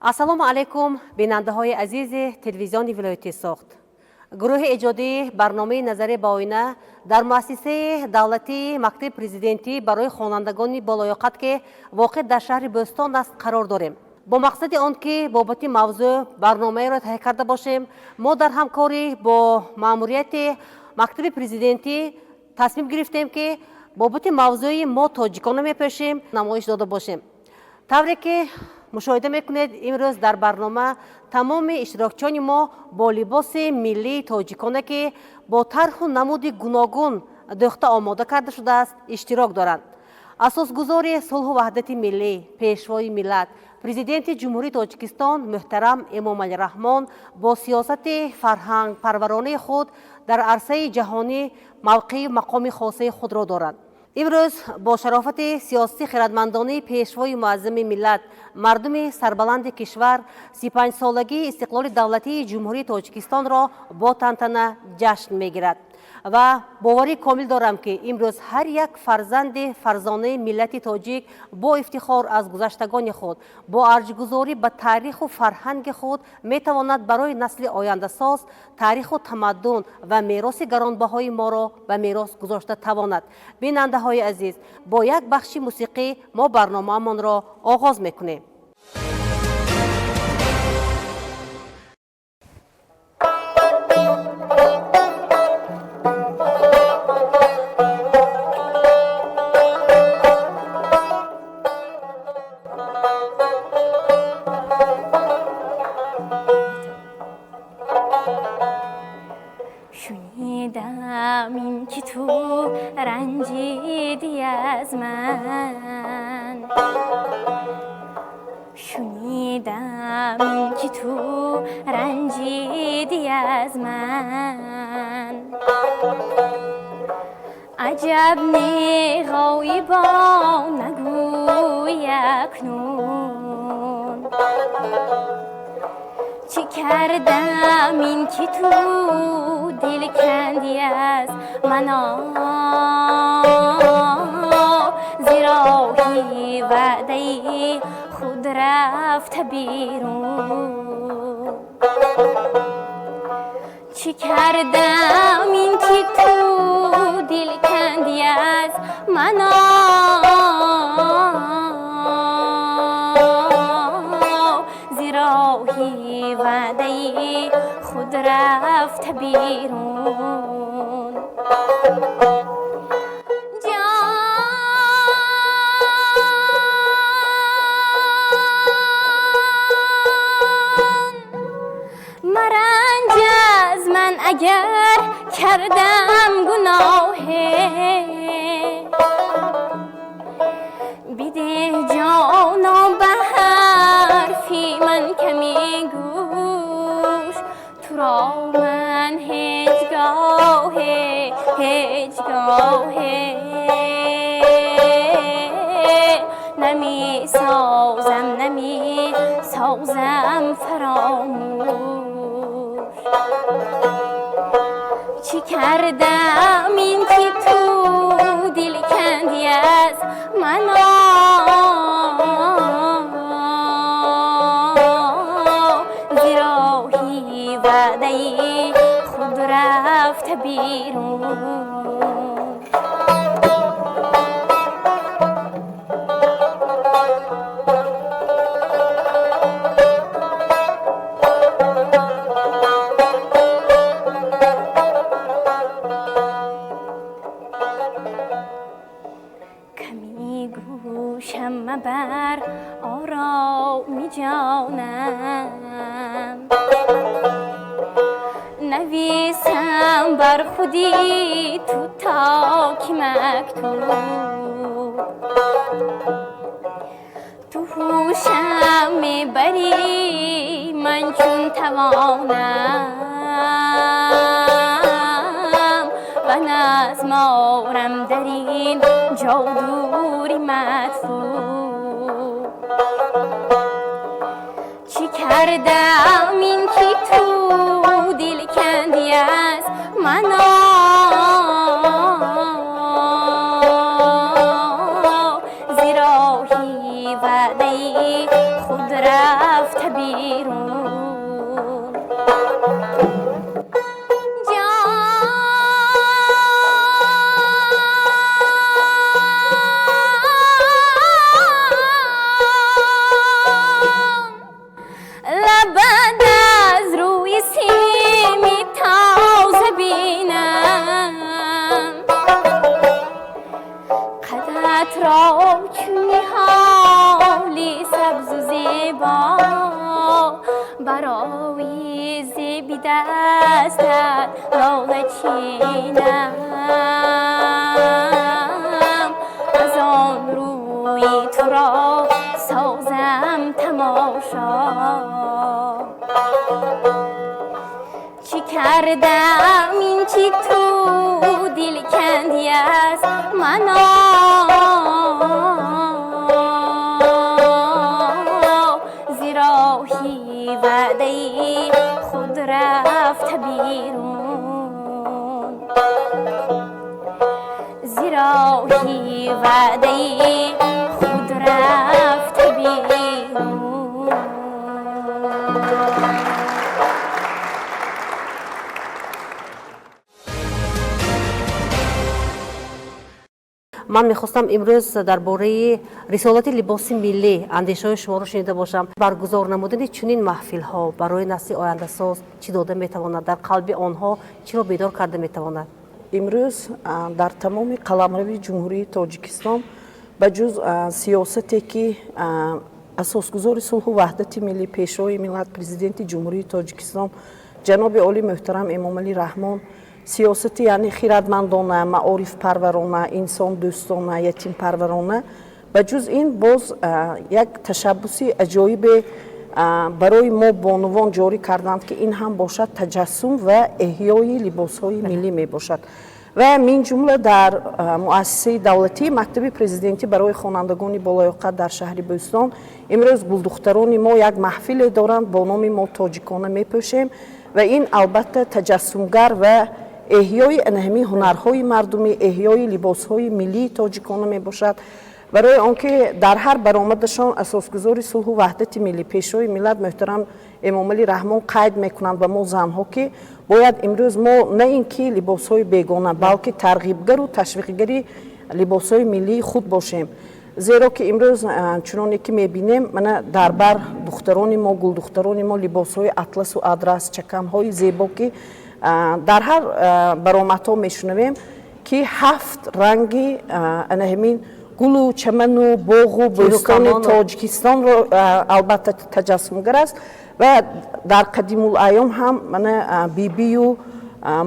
Ассалому алайкум, бинандаҳои азизи телевизиони вилояти Суғд. Гурӯҳи эҷодии барномаи «Назаре ба оина» дар муассисаи давлатии мактаби президентӣ барои хонандагони болоёқат, ки воқеъ дар шаҳри Бӯстон аст, қарор дорем. Бо мақсади он ки бобати мавзӯъ барномаеро таҳия карда бошем, мо дар ҳамкорӣ бо маъмурияти мактаби президентӣ тасмим гирифтем, ки бобати мавзӯи «Мо тоҷиконро мепӯшем» намоиш дода бошем. Тавре ки мушоҳида мекунед, имрӯз дар барнома тамоми иштирокчиёни мо бо либоси миллии тоҷиконе, ки бо тарҳу намуди гуногун дӯхта омода карда шудааст, иштирок доранд. Асосгузори сулҳу ваҳдати миллӣ, пешвои миллат, президенти Ҷумҳурии Тоҷикистон муҳтарам Эмомалӣ Раҳмон бо сиёсати фарҳангпарваронаи худ дар арсаи ҷаҳонӣ мавқеи мақоми хосаи худро доранд. Имрӯз бо шарофати сиёсати хирадмандонаи пешвои муаззами миллат, мардуми сарбаланди кишвар 35-солагии истиқлоли давлатии Ҷумҳурии Тоҷикистонро бо тантана ҷашн мегирад ва боварии комил дорам, ки имрӯз ҳар як фарзанди фарзонаи миллати тоҷик бо ифтихор аз гузаштагони худ, бо арҷгузорӣ ба таъриху фарҳанги худ метавонад барои насли ояндасоз таъриху тамаддун ва мероси гаронбаҳои моро ба мерос гузошта тавонад. Бинандаҳои азиз, бо як бахши мусиқӣ мо барномаамонро оғоз мекунем. Шунидам ин ки ту ранҷидӣ аз ман, шунидам ин ки ту ранҷидӣ аз ман. Аҷаб не, ғоибон нагӯй акнун, чӣ кардам ин ки ту дил кандӣ аз мано? Зи роҳи ваъдаи худ рафта берун. Чӣ кардам ин ки ту дил кандӣ аз мано? Зи роҳи ваъдаи худ рафта берун. Ҷон, маранҷ аз ман, агар кардам гуноҳе, бидеҳ ҷоно ба ҳарфи ман каме гӯш. Туро ман ҳеҷгоҳе, ҳеҷгоҳе намесозам, намесозам фаромӯш. Чӣ кардам ин ки ту дил кандӣ аз мано? Зи роҳи ваъдаи худ рафта берун. Ками гӯшам мабар ороми ҷонам, нависам бар худи ту токи мактуб. Ту ҳушам мебарӣ, ман чун тавонам ва назморам дар ин ҷодури мадфур. Чӣ кардам ин ки ту дил кандӣ аз мано? Зи роҳи ваъдаи худ рафта Берун. Ҷон, лабад аз рӯи сими тоза бинам, қадат ро чун ниҳоли сабзу зебо, барои зеби дастат лола чинам, аз он рӯи туро созам тамошо. Чӣ кардам, ин чи ту дил кандӣ аз мано? Зи роҳи ваъдаи худ рафта берун, зи роҳи ваъдаи худ рафта берун. Ман мехостам имрӯз дар бораи рисолати либоси миллӣ андешаҳои шуморо шунида бошам. Баргузор намудани чунин маҳфилҳо барои насли ояндасоз чӣ дода метавонад, дар қалби онҳо чиро бедор карда метавонад? Имрӯз дар тамоми қаламрави Ҷумҳурии Тоҷикистон, ба ҷуз сиёсате, ки асосгузори сулҳу ваҳдати миллӣ, Пешвои миллат, Президенти Ҷумҳурии Тоҷикистон ҷаноби олӣ муҳтарам Эмомалӣ Раҳмон, сиёсати, яъне, хирадмандона, маорифпарварона, инсондӯстона, ятимпарварона, ба ҷуз ин боз як ташаббуси аҷоибе барои мо бонувон ҷорӣ карданд, ки ин ҳам бошад таҷассум ва эҳёи либосҳои миллӣ мебошад. Ва мин ҷумла дар муассисаи давлатии мактаби президентӣ барои хонандагони болаёқат дар шаҳри Бӯстон имрӯз гулдухтарони мо як маҳфиле доранд бо номи «Мо тоҷикона мепӯшем», ва ин албатта таҷассумгар ва эҳёи ана ҳамин ҳунарҳои мардумӣ, эҳёи либосҳои миллии тоҷикона мебошад. Барои он ки дар ҳар баромадашон асосгузори сулҳу ваҳдати миллӣ, Пешвои миллат муҳтарам Эмомалӣ Раҳмон қайд мекунанд ба мо занҳо, ки бояд имрӯз мо на ин ки либосҳои бегона, балки тарғибгару ташвиқгари либосҳои миллии худ бошем. Зеро ки имрӯз, чуноне ки мебинем, мана дар бар духтарони мо, гулдухтарони мо либосҳои атласу адрас, чаканҳои зебо, ки дар ҳар баромадҳо мешунавем, ки ҳафт ранги ана ҳамин гулу чаману боғу бӯстони Тоҷикистонро албатта таҷассумгар аст. Ва дар қадимулайём ҳам мана бибию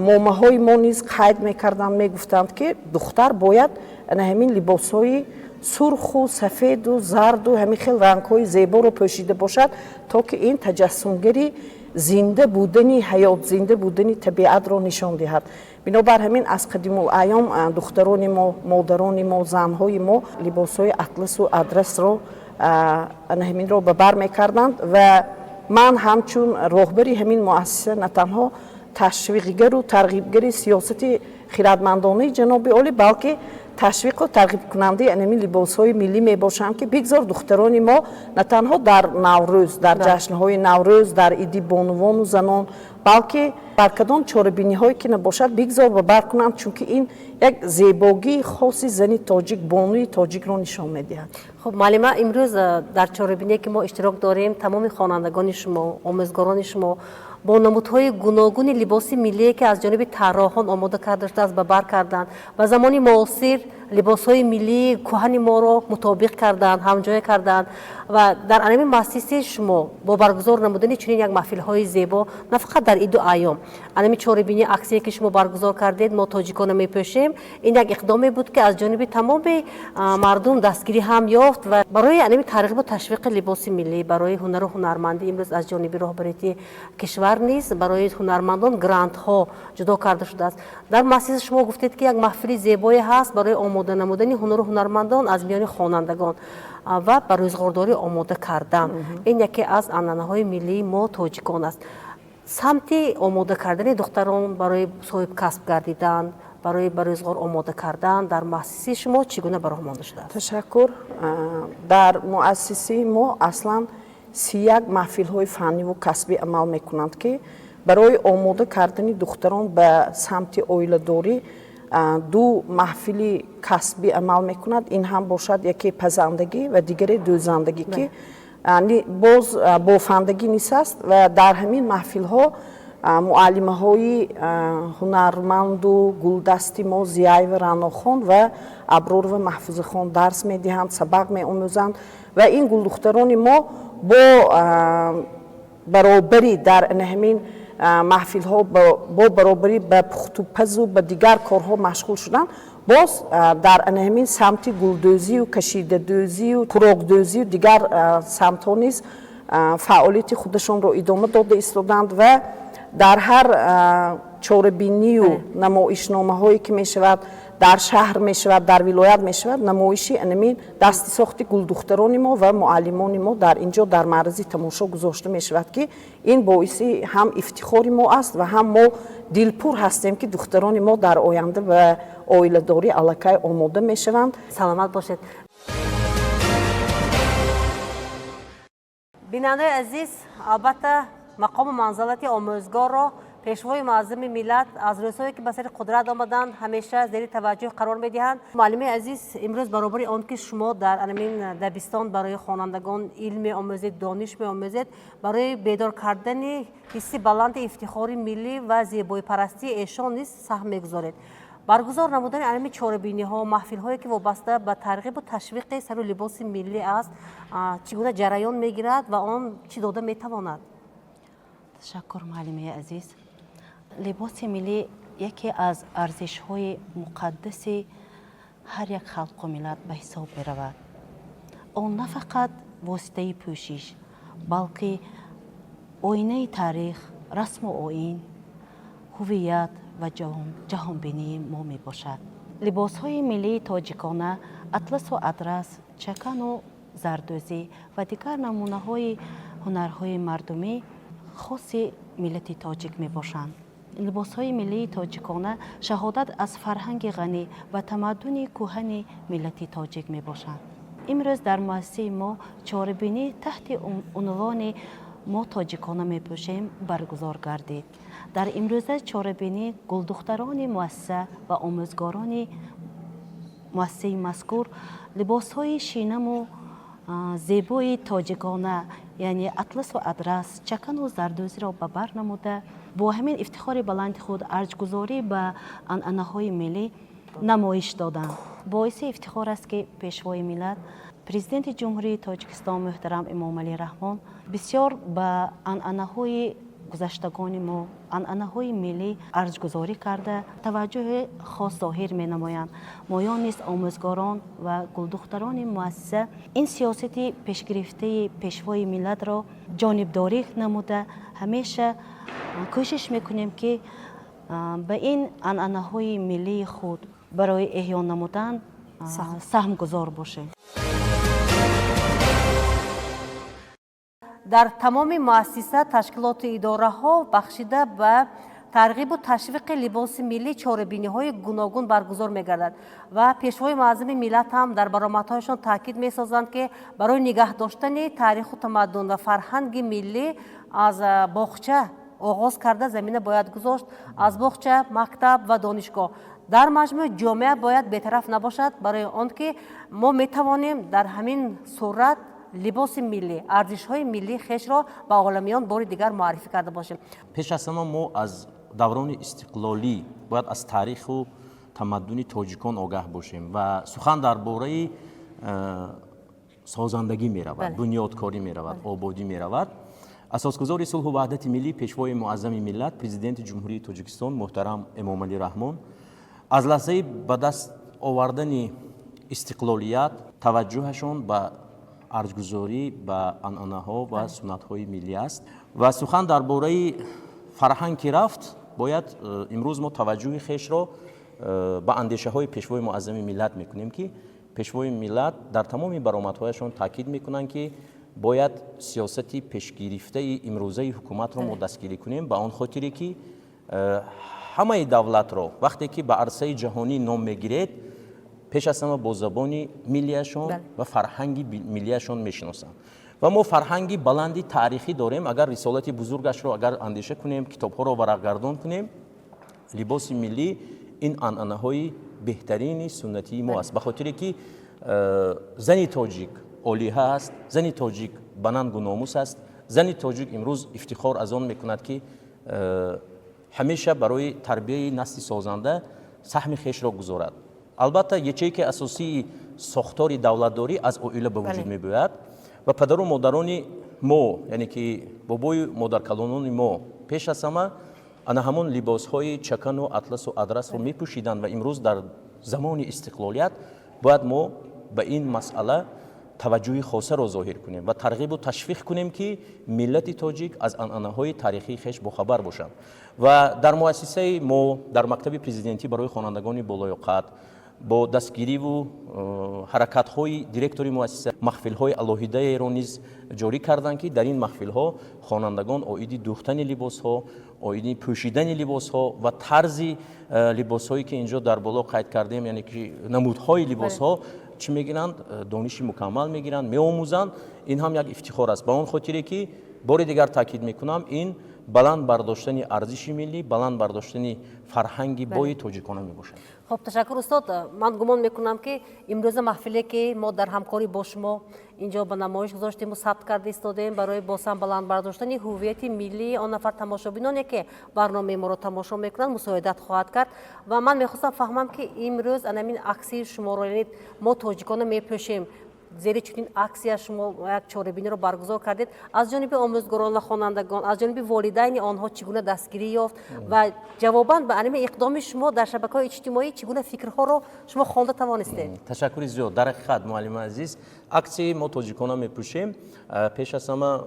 момаҳои мо низ қайд мекарданд, мегуфтанд, ки духтар бояд ана ҳамин либосҳои сурху сафеду зарду ҳамин хел рангҳои зеборо пӯшида бошад, то ки ин таҷассумгари зинда будани ҳаёт, зинда будани табиатро нишон диҳад. Бинобар ҳамин аз қадимулайём духтарони мо, модарони мо, занҳои мо либосҳои атласу адрасро, ана ҳаминро ба бар мекарданд. Ва ман ҳамчун роҳбари ҳамин муассиса на танҳо ташвиқгару тарғибгари сиёсати хирадмандонаи ҷаноби олӣ, балки ташвиқу тарғибкунандаи ана ҳамин либосҳои миллӣ мебошам, ки бигзор духтарони мо на танҳо дар Наврӯз, дар ҷашнҳои Наврӯз, дар иди бонувону занон, балки бар кадом чорабиниҳое ки набошад, бигзор ба бар кунанд, чунки ин як зебогии хоси зани тоҷик, бонуи тоҷикро нишон медиҳад. Хуб, муаллима, имрӯз дар чорабиние ки мо иштирок дорем, тамоми хонандагони шумо, омӯзгорони шумо бо намудҳои гуногуни либоси миллие, ки аз ҷониби тарроҳон омода карда шудааст, ба бар карданд ва замони муосир либосҳои миллии кӯҳани моро мутобиқ карданд, ҳамҷоя карданд. Ва дар анами муассисаи шумо бо баргузор намудани чунин як маҳфилҳои зебо, на фақат дар иду айём, анами чорабини аксие, ки шумо баргузор кардед, «Мо тоҷикона мепӯшем», ин як иқдоме буд, ки аз ҷониби тамоми мардум дастгирӣ ҳам ёфт. Ва барои анами тарғибу ташвиқи либоси миллӣ, барои ҳунару ҳунармандӣ имрӯз аз ҷониби роҳбарияти кишвар низ барои ҳунармандон грантҳо ҷудо карда шудааст. Дар муассиса шумо гуфтед, ки як маҳфили зебое ҳаст барои омода намудани ҳунару ҳунармандон аз миёни хонандагон ва ба рӯзғордорӣ омода кардан. Ин яке аз анъанаҳои миллии мо тоҷикон аст. Самти омода кардани духтарон барои соҳибкасб гардидан, барои ба рӯзғор омода кардан дар муассисаи шумо чӣ гуна ба роҳ монда шудааст? Ташаккур. Дар муассисаи мо аслан 31 маҳфилҳои фанниву касбӣ амал мекунанд, ки барои омода кардани духтарон ба самти оиладорӣ ду маҳфили касбӣ амал мекунад. Ин ҳам бошад яке пазандагӣ ва дигаре дӯзандагӣ, ки боз бофандагӣ низ аст. Ва дар ҳамин маҳфилҳо муаллимаҳои ҳунарманду гулдасти мо Зияева Раънохон ва Абророва Маҳфузахон дарс медиҳанд, сабақ меомӯзанд. Ва ин гулдухтарони мо бо баробарӣ дар ҳамин маҳфилҳо, бо баробарӣ ба пухтупазу ба дигар корҳо машғул шуданд, боз дар ҳамин самти гулдӯзию кашидадӯзию хӯрокдӯзию дигар самтҳо низ фаъолияти худашонро идома дода истоданд. Ва дар ҳар чорабинию намоишномаҳое ки мешавад, дар шаҳр мешавад, дар вилоят мешавад, намоиши анамин дасти сохти гулдухтарони мо ва муаллимони мо дар ин ҷо дар маързи тамошо гузошта мешавад, ки ин боиси ҳам ифтихори мо аст ва ҳам мо дилпур ҳастем, ки духтарони мо дар оянда ба оиладорӣ аллакай омода мешаванд. Саломат бошед. Бинандаи азиз, албатта, мақому манзалати омӯзгорро Пешвои муаззами миллат аз рӯзҳое ки ба сари қудрат омаданд, ҳамеша зери таваҷҷӯҳ қарор медиҳанд. Муаллими азиз, имрӯз баробари он ки шумо дар анамин дабистон барои хонандагон илм меомӯзед, дониш меомӯзед, барои бедор кардани ҳисси баланди ифтихори миллӣ ва зебоипарастии эшон низ саҳм мегузоред. Баргузор намудани анами чорабиниҳо, маҳфилҳое ки вобаста ба тарғибу ташвиқи сару либоси миллӣ аст, чӣ гуна ҷараён мегирад ва он чӣ дода метавонад? Ташаккур, муаллимаи азиз. Либоси миллӣ яке аз арзишҳои муқаддаси ҳар як халқу миллат ба ҳисоб меравад. Он на фақат воситаи пӯшиш, балки оинаи таърих, расму оин, ҳувият ва ҷаҳонбинии мо мебошад. Либосҳои миллии тоҷикона, атласу адрас, чакану зардӯзӣ ва дигар намунаҳои ҳунарҳои мардумӣ хоси миллати тоҷик мебошанд. Либосҳои миллии тоҷикона шаҳодат аз фарҳанги ғанӣ ва тамаддуни кӯҳани миллати тоҷик мебошанд. Имрӯз дар муассисаи мо чорабинӣ таҳти унвони «Мо тоҷикона мепӯшем» баргузор гардид. Дар имрӯза чорабинӣ гулдухтарони муассиса ва омӯзгорони муассисаи мазкур либосҳои шинаму зебои тоҷикона, яъне атласу адрас, чакану зардӯзиро ба бар намуда, бо ҳамин ифтихори баланди худ, арҷгузорӣ ба анъанаҳои миллӣ намоиш доданд. Боиси ифтихор аст, ки Пешвои миллат, Президенти Ҷумҳурии Тоҷикистон муҳтарам Эмомалӣ Раҳмон бисёр ба анъанаҳои гузаштагони мо, анъанаҳои миллӣ арҷгузорӣ карда, таваҷҷӯҳи хос зоҳир менамоянд. Моён низ, омӯзгорон ва гулдухтарони муассиса, ин сиёсати пешгирифтаи Пешвои миллатро ҷонибдорӣ намуда, ҳамеша кӯшиш мекунем, ки ба ин анъанаҳои миллии худ барои эҳё намудан саҳмгузор бошем. Дар тамоми муассиса, ташкилоту идораҳо бахшида ба тарғибу ташвиқи либоси миллӣ чорабиниҳои гуногун баргузор мегардад ва Пешвои муаззами миллат ҳам дар баромадҳояшон таъкид месозанд, ки барои нигаҳ доштани таъриху тамаддун ва фарҳанги миллӣ аз боғча оғоз карда замина бояд гузошт. Аз боғча, мактаб ва донишгоҳ, дар маҷмӯъ ҷомеа бояд бетараф набошад, барои он ки мо метавонем дар ҳамин сурат либоси миллӣ, арзишҳои миллии хешро ба оламиён бори дигар муаррифӣ карда бошем. Пеш аз ҳама мо аз даврони истиқлолӣ бояд аз таъриху тамаддуни тоҷикон огаҳ бошем. Ва сухан дар бораи созандагӣ меравад, бунёдкорӣ меравад, ободӣ меравад. Асосгузори сулҳу ваҳдати миллӣ, Пешвои муаззами миллат, Президенти Ҷумҳурии Тоҷикистон муҳтарам Эмомалӣ Раҳмон аз лаҳзаи ба даст овардани истиқлолият таваҷҷӯҳашон ба арҷгузорӣ ба анъанаҳо ва суннатҳои миллӣ аст. Ва сухан дар бораи фарҳанг ки рафт, бояд имрӯз мо таваҷҷӯҳи хешро ба андешаҳои Пешвои муаззами миллат мекунем, ки Пешвои миллат дар тамоми баромадҳояшон таъкид мекунанд, ки бояд сиёсати пешгирифтаи имрӯзаи ҳукуматро мо дастгирӣ кунем, ба он хотире ки ҳамаи давлатро вақте ки ба арсаи ҷаҳонӣ ном мегиред, пеш аз ҳама бо забони миллияшон ва фарҳанги миллияшон мешиносанд. Ва мо фарҳанги баланди таърихӣ дорем. Агар рисолати бузургашро агар андеша кунем, китобҳоро варақгардон кунем, либоси миллӣ ин анъанаҳои беҳтарини суннатии мо аст, ба хотире ки зани тоҷик олиҳа аст, зани тоҷик ба нангу номус аст. Зани тоҷик имрӯз ифтихор аз он мекунад, ки ҳамеша барои тарбияи насли созанда саҳми хешро гузорад. Албатта, ячейкаи асосии сохтори давлатдорӣ аз оила ба вуҷуд мебиёяд ва падару модарони мо, яъне ки бобою модаркалонони мо, пеш аз ҳама ана ҳамон либосҳои чакану атласу адрасро мепӯшиданд. Ва имрӯз дар замони истиқлолият бояд мо ба ин масъала таваҷҷӯҳи хосаро зоҳир кунем ва тарғибу ташвиқ кунем, ки миллати тоҷик аз анъанаҳои таърихии хеш бохабар бошанд. Ва дар муассисаи мо, дар мактаби президентӣ барои хонандагони болоёқат, бо дастгириву ҳаракатҳои директори муассиса маҳфилҳои алоҳидаеро низ ҷорӣ карданд, ки дар ин маҳфилҳо хонандагон оиди дӯхтани либосҳо, оиди пӯшидани либосҳо ва тарзи либосҳое, ки инҷо дар боло қайд кардем, яъне ки намудҳои либосҳо, чӣ мегиранд, дониши мукаммал мегиранд, меомӯзанд. Ин ҳам як ифтихор аст, ба он хотире ки бори дигар таъкид мекунам, ин баланд бардоштани арзиши миллӣ, баланд бардоштани фарҳанги бои тоҷикона мебошад. Хуб, ташаккур, устод. Ман гумон мекунам, ки имрӯза маҳфиле, ки мо дар ҳамкорӣ бо шумо инҷо ба намоиш гузоштему сабт карда истодем, барои боз ҳам баланд бардоштани ҳуввияти миллии он нафар тамошобиноне, ки барномаи моро тамошо мекунанд, мусоидат хоҳад кард. Ва ман мехостам фаҳмам, ки имрӯз анамин акси шуморо, яъне мо тоҷикона мепӯшем, зери чунин аксия шумо як чорабиниро баргузор кардед, аз ҷониби омӯзгорон ва хонандагон, аз ҷониби волидайни онҳо чӣ гуна дастгирӣ ёфт ва ҷавобан ба анами иқдоми шумо дар шабакаҳои иҷтимоӣ чӣ гуна фикрҳоро шумо хонда тавонистед? Ташаккури зиёд. Дар ҳақиқат, муаллими азиз, аксияи мо тоҷикона мепӯшем пеш аз ҳама,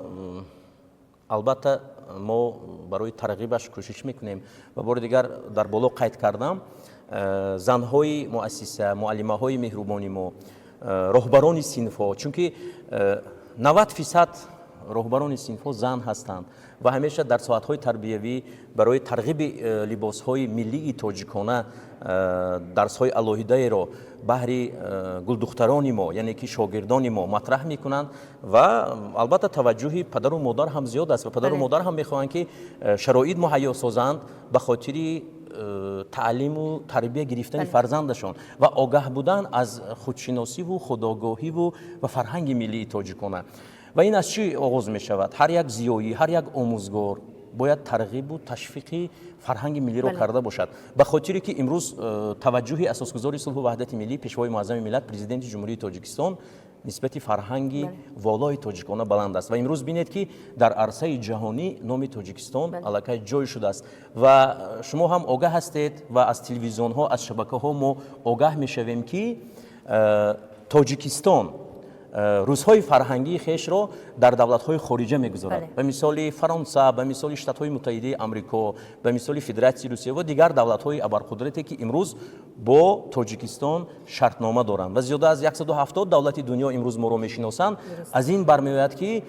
албатта, мо барои тарғибаш кӯшиш мекунем ва бори дигар дар боло қайд кардам, занҳои муассиса, муаллимаҳои меҳрубони мо, роҳбарони синфҳо, чунки 90% роҳбарони синфҳо зан ҳастанд ва ҳамеша дар соатҳои тарбиявӣ барои тарғиби либосҳои миллии тоҷикона дарсҳои алоҳидаеро баҳри гулдухтарони мо, яъне ки шогирдони мо, матраҳ мекунанд. Ва албатта, таваҷҷӯҳи падару модар ҳам зиёд аст ва падару модар ҳам мехоҳанд, ки шароит муҳайё созанд ба хотири таълиму тарбия гирифтани фарзандашон ва огаҳ будан аз худшиносиву худогоҳиву ва фарҳанги миллии тоҷикона. Ва ин аз чӣ оғоз мешавад? Ҳар як зиёӣ, ҳар як омӯзгор бояд тарғибу ташвиқи фарҳанги миллиро карда бошад, ба хотире ки имрӯз таваҷҷӯҳи асосгузори сулҳу ваҳдати миллӣ, пешвои муаззами миллат, президенти Ҷумҳурии Тоҷикистон нисбати фарҳанги волои тоҷикона баланд аст. Ва имрӯз бинед, ки дар арсаи ҷаҳонӣ номи Тоҷикистон аллакай ҷой шудааст ва шумо ҳам огаҳ ҳастед ва аз телевизионҳо, аз шабакаҳо мо огаҳ мешавем, ки Тоҷикистон рӯзҳои фарҳангии хешро дар давлатҳои хориҷа мегузорад, ба мисоли Фаронса, ба мисоли Штатҳои Муттаҳидаи Амрико, ба мисоли Федератсияи Русия ва дигар давлатҳои абарқудрате, ки имрӯз бо Тоҷикистон шартнома доранд, ва зиёда аз 170 давлати дунё имрӯз моро мешиносанд. Аз ин бармеояд, ки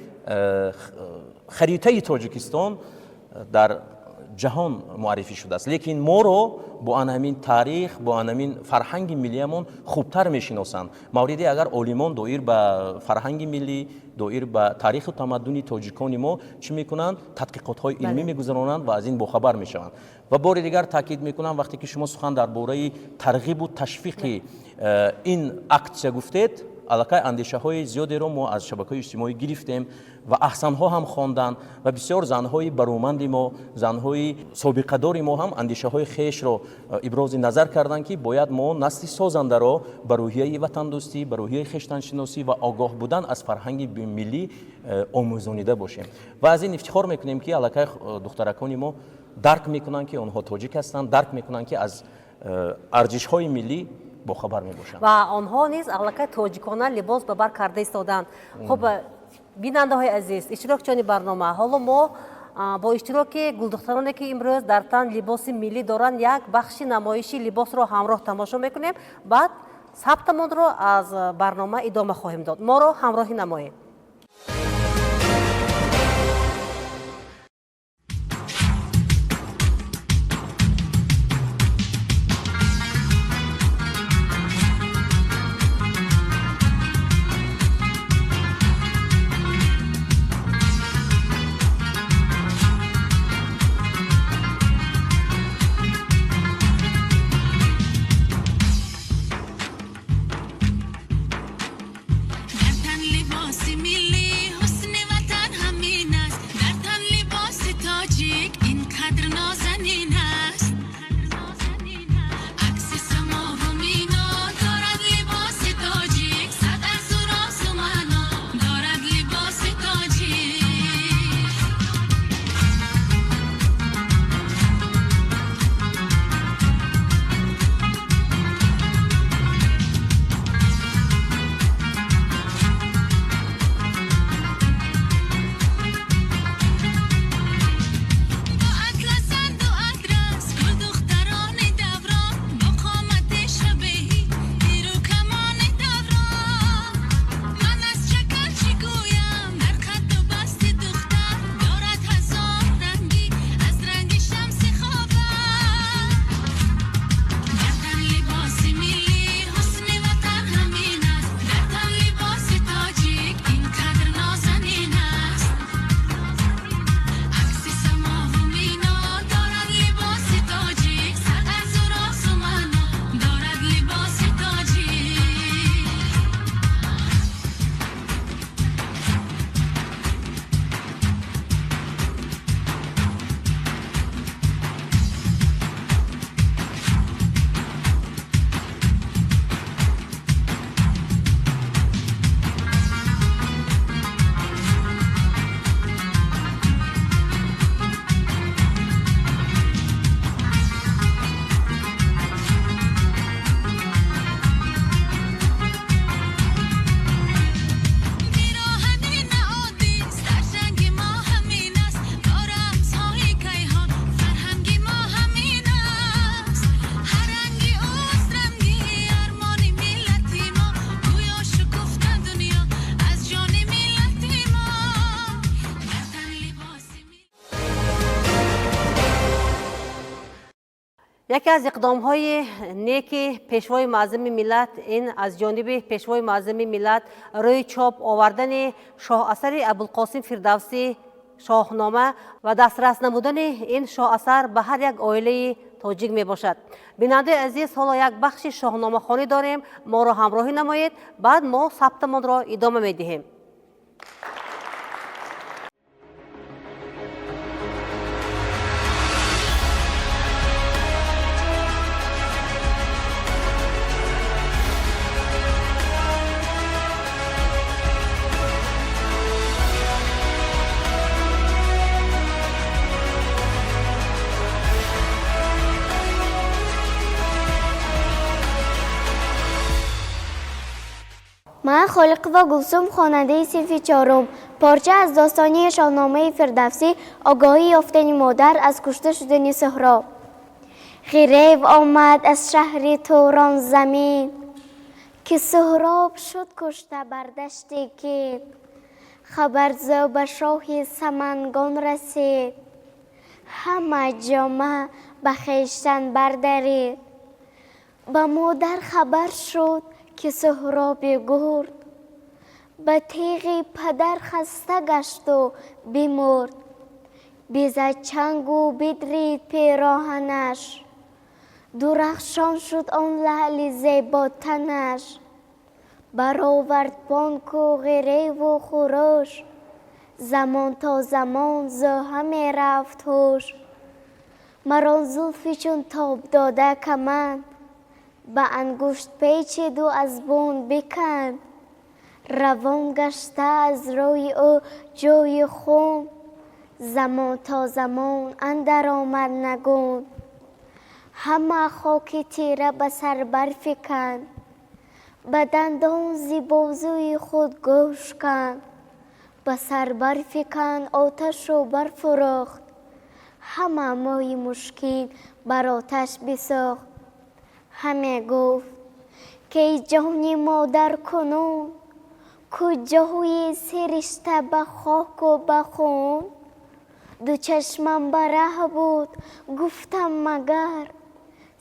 харитаи Тоҷикистон дар ҷаҳон муаррифӣ шудааст, лекин моро бо ан ҳамин таърих, бо ан ҳамин фарҳанги миллиямон хубтар мешиносанд. Мавриде агар олимон доир ба фарҳанги миллӣ, доир ба таъриху тамаддуни тоҷикони мо чӣ мекунанд, тадқиқотҳои илмӣ мегузаронанд ва аз ин бохабар мешаванд. Ва бори дигар таъкид мекунам, вақте ки шумо сухан дар бораи тарғибу ташвиқи ин аксия гуфтед, аллакай андешаҳои зиёдеро мо аз шабакаҳои иҷтимоӣ гирифтем ва аҳсанҳо ҳам хонданд ва бисёр занҳои бароманди мо, занҳои собиқадори мо ҳам андешаҳои хешро ибрози назар карданд, ки бояд мо насли созандаро ба рӯҳияи ватандӯстӣ, ба рӯҳияи хештаншиносӣ ва огоҳ будан аз фарҳанги миллӣ омӯзонида бошем. Ва аз ин ифтихор мекунем, ки аллакай духтаракони мо дарк мекунанд, ки онҳо тоҷик ҳастанд, дарк мекунанд, ки аз арзишҳои миллӣ бохабар мебошанд. Ва онҳо низ аллакай тоҷикона либос ба бар карда истоданд. Хуб, бинандаҳои азиз, иштирокчиёни барнома, ҳоло мо бо иштироки гулдухтароне, ки имрӯз дар тан либоси миллӣ доранд, як бахши намоиши либосро ҳамроҳ тамошо мекунем, баъд сабтамонро аз барнома идома хоҳем дод. Моро ҳамроҳӣ намоед. Яке аз иқдомҳои неки Пешвои Муаззами миллат ин аз ҷониби Пешвои Муаззами миллат рӯи чоп овардани шоҳасари Абулқосим Фирдавсӣ «Шоҳнома» ва дастрас намудани ин шоҳасар ба ҳар як оилаи тоҷик мебошад. Бинандаи азиз, ҳоло як бахши шоҳномахонӣ дорем, моро ҳамроҳӣ намоед, баъд мо сабтамонро идома медиҳем. Ман Холиқова Гулсум, хонандаи синфи чорум. Порча аз достони Шоҳномаи Фирдавсӣ, огоҳӣ ёфтани модар аз кушта шудани Суҳроб. Ғирев омад аз шаҳри Турон замин, ки Суҳроб шуд кушта бар дашти Кин. Хабар зо ба шоҳи Самангон расид, ҳама ҷома ба хештан бардарид. Ба модар хабар шуд, ки Суҳроби гурд ба теғи падар хаста гашту бимурд. Бизад чангу бидрид пироҳанаш, дурахшон шуд он лаъли зеботанаш. Баровард бонку ғиреву хурӯш, замон то замон зӯҳа мерафт ҳуш. Мар он зулфи чун тоб дода каманд, ба ангушт печиду аз бун биканд. Равон гашта аз рӯи ӯ ҷӯи хун, замон то замон андар омад нагун. Ҳама хоки тира ба сар барфиканд, ба дандон зи бозуи худ гӯш канд. Ба сар барфиканд оташу барфурӯхт, ҳама мӯи мушкин бар оташ бисӯхт. Ҳаме гуфт, ки эй ҷони модар, кунун куҷои сиришта ба хоку ба хун? Ду чашмам ба раҳ буд, гуфтам, магар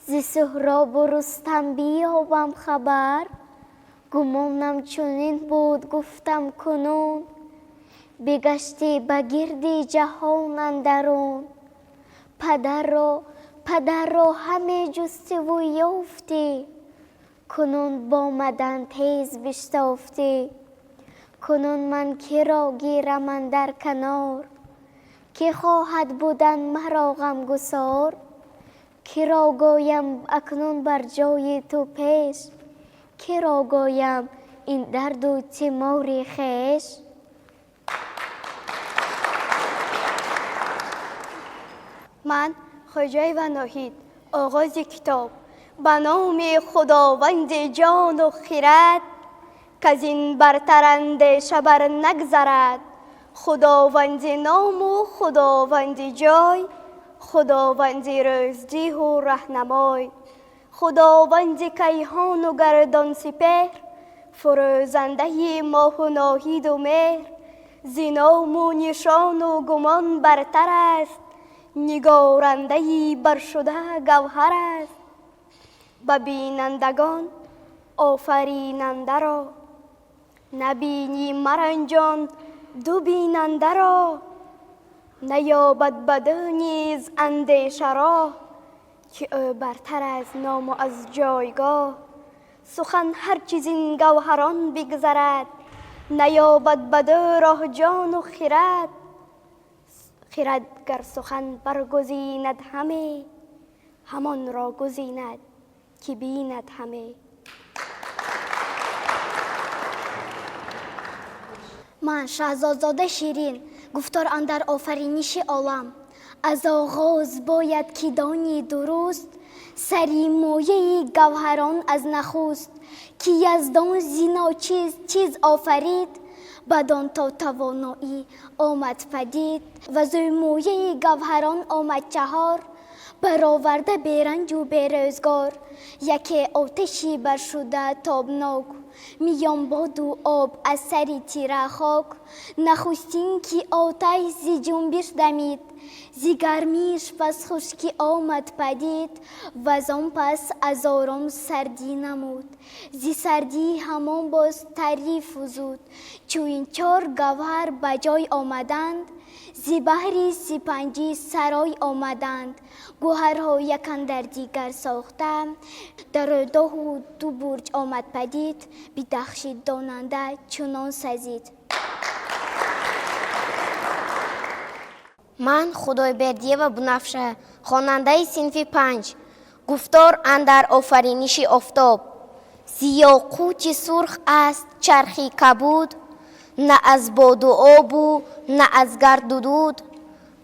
зи Суҳробу Рустам биёбам хабар. Гумонам чунин буд, гуфтам, кунун бигаштӣ ба гирди ҷаҳон андарун. Падарро ҳаме ҷустиву ёфтӣ, кунун бомадан тез биштофтӣ. Кунун ман киро гирам андар канор? Кӣ хоҳад будан маро ғамгусор? Киро гӯям акнун бар ҷои ту пеш? Киро гӯям ин дарду тимори хеш? Ман Хоҷаева Ноҳид. Оғози китоб. Ба номи Худованди ҷону хирад, каз ин бартар андеша бар нагзарад. Худованди ному худованди ҷой, худованди рӯздиҳу раҳнамой, худованди кайҳону гардон сипеҳр, фурӯзандаи моҳу ноҳиду меҳр. Зи ному нишону гумон бартар аст, нигорандаи баршуда гавҳар аст. Ба бинандагон офаринандаро набинӣ, маранҷон ду бинандаро. Наёбад баду низ андешаро, ки ӯ бартар аз ному аз ҷойгоҳ. Сухан ҳар чизин гавҳарон бигзарад, наёбад баду роҳ ҷону хирад. Хирад гар сухан баргузинад ҳаме, ҳамонро гузинад, ки бинад ҳаме. Ман Шаҳзодзода Ширин. Гуфтор андар офариниши олам. Аз оғоз бояд ки дони дуруст, сари мояи гавҳарон аз нахуст, ки Яздон зи ночиз чиз офарид, бадон то тавоноӣ омад падид. Ва зӯй мояи гавҳарон омад чаҳор, бароварда беранҷу берӯзгор. Яке оташи баршуда тобнок. Миён боду об аз сари тира хок. Нахустин ки оташ зи ҷунбиш дамид, зи гармиш пас хушкӣ омад падид, вазон пас аз ором сардӣ намуд, зи сардӣ ҳамон боз тарӣ фузуд. Чу ин чор гавҳар ба ҷой омаданд, зи баҳри сипанҷӣ сарой омаданд. Гӯҳарҳо якандар дигар сохта, дар рӯдоҳу ду бурҷ омад падид, бидахшид донанда чунон сазид. Ман Худойбердиева Бунафша, хонандаи синфи 5. Гуфтор андар офариниши офтоб. Зи ёқути сурх аст чархи кабуд, на аз боду обу на аз гарду дуд.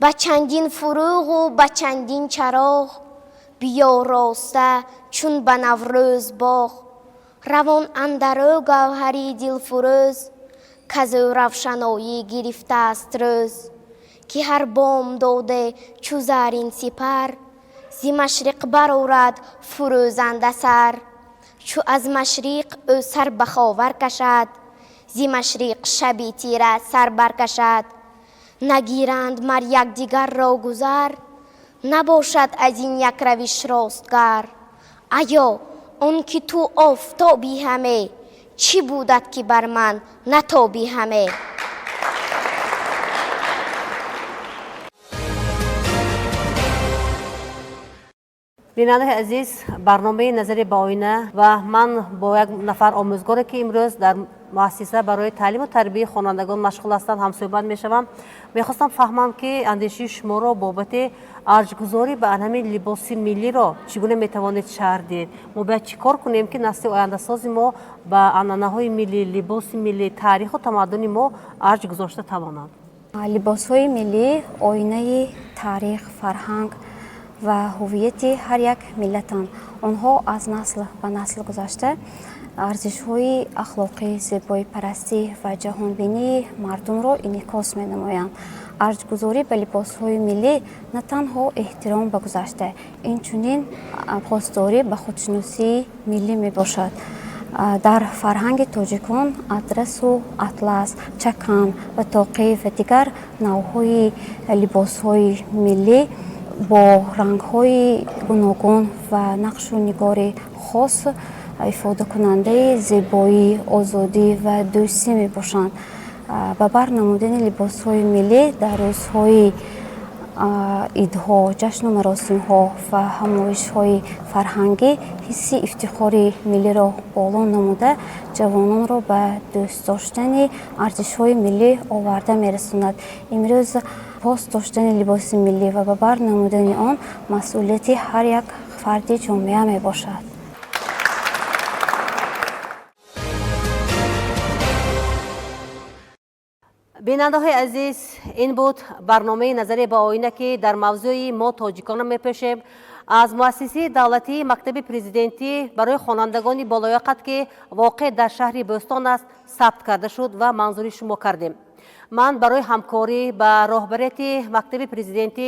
Ба чандин фурӯғу ба чандин чароғ, биёроста чун ба Наврӯз боғ. Равон андарӯ гавҳари дилфурӯз, казӯ равшаноӣ гирифтааст рӯз. Ки ҳар бом доде чу зарин сипар, зи машриқ барорад фурӯзанда сар. Чу аз машриқ ӯ сар ба ховар кашад, зи машриқ шаби тира сар баркашад. Нагиранд мар якдигарро гузар, набошад аз ин як равиш ростгар. Аё он ки ту офтоби ҳаме, чӣ будад ки бар ман натоби ҳаме? Бинандаи азиз, барномаи назари ба оина ва ман бо як нафар омӯзгоре, ки имрӯз дар муассиса барои таълиму тарбияи хонандагон машғул ҳастанд, ҳамсӯҳбат мешавам. Мехостам фаҳмам, ки андешаи шуморо бобати арҷгузорӣ ба ҳамин либоси миллиро чӣ гуна метавонед шарҳ диҳед? Мо бояд чӣ кор кунем, ки насли ояндасози мо ба анъанаҳои миллӣ, либоси миллӣ, таъриху тамаддуни мо арҷ гузошта тавонанд? Либосҳои миллӣ оинаи таърих, фарҳанг ва ҳувияти ҳар як миллатанд. Онҳо аз насл ба насл гузашта арзишҳои ахлоқӣ, зебоипарастӣ ва ҷаҳонбинии мардумро инъикос менамоянд. Арҷгузорӣ ба либосҳои миллӣ на танҳо эҳтиром ба гузашта, инчунин посдорӣ ба худшиносии миллӣ мебошад. Дар фарҳанги тоҷикон адрасу атлас, чакан ва тоқӣ ва дигар навъҳои либосҳои миллӣ бо рангҳои гуногун ва нақшу нигори хос ифодакунандаи зебоӣ, озодӣ ва дӯстӣ мебошанд. Ба бар намудани либосҳои миллӣ дар рӯзҳои идҳо, ҷашну маросимҳо ва ҳамоишҳои фарҳангӣ ҳисси ифтихори миллиро боло намуда, ҷавононро ба дӯст доштани арзишҳои миллӣ оварда мерасонад. Имрӯз пос доштани либоси миллӣ ва ба бар намудани он масъулияти ҳар як фарди ҷомеа мебошад. Бинандаҳои азиз, ин буд барномаи назаре ба оина, ки дар мавзӯи мо тоҷиконро мепӯшем аз муассисаи давлатии мактаби президентӣ барои хонандагони болояқат, ки воқеъ дар шаҳри Бӯстон аст, сабт карда шуд ва манзури шумо кардем. Ман барои ҳамкорӣ ба роҳбарияти мактаби президентӣ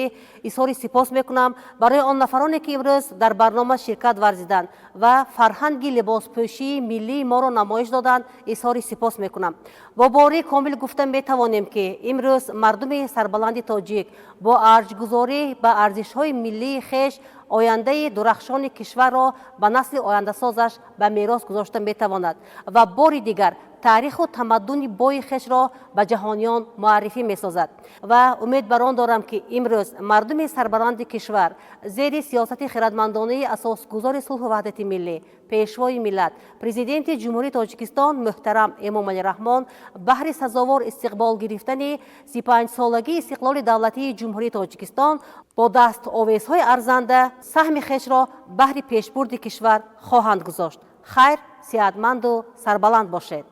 изҳори сипос мекунам, барои он нафароне, ки имрӯз дар барнома ширкат варзиданд ва фарҳанги либоспӯшии миллии моро намоиш доданд, изҳори сипос мекунам. Бо боварии комил гуфта метавонем, ки имрӯз мардуми сарбаланди тоҷик бо арҷгузорӣ ба арзишҳои миллии хеш ояндаи дурахшони кишварро ба насли ояндасозаш ба мерос гузошта метавонад ва бори дигар таъриху тамаддуни бои хешро ба ҷаҳониён муаррифӣ месозад. Ва умед бар он дорам, ки имрӯз мардуми сарбаланди кишвар зери сиёсати хирадмандонаи асосгузори сулҳу ваҳдати миллӣ, пешвои миллат, президенти Ҷумҳурии Тоҷикистон муҳтарам Эмомалӣ Раҳмон баҳри сазовор истиқбол гирифтани 35-солагии истиқлоли давлатии Ҷумҳурии Тоҷикистон бо дастовезҳои арзанда саҳми хешро баҳри пешбурди кишвар хоҳанд гузошт. Хайр, сиҳатманду сарбаланд бошед.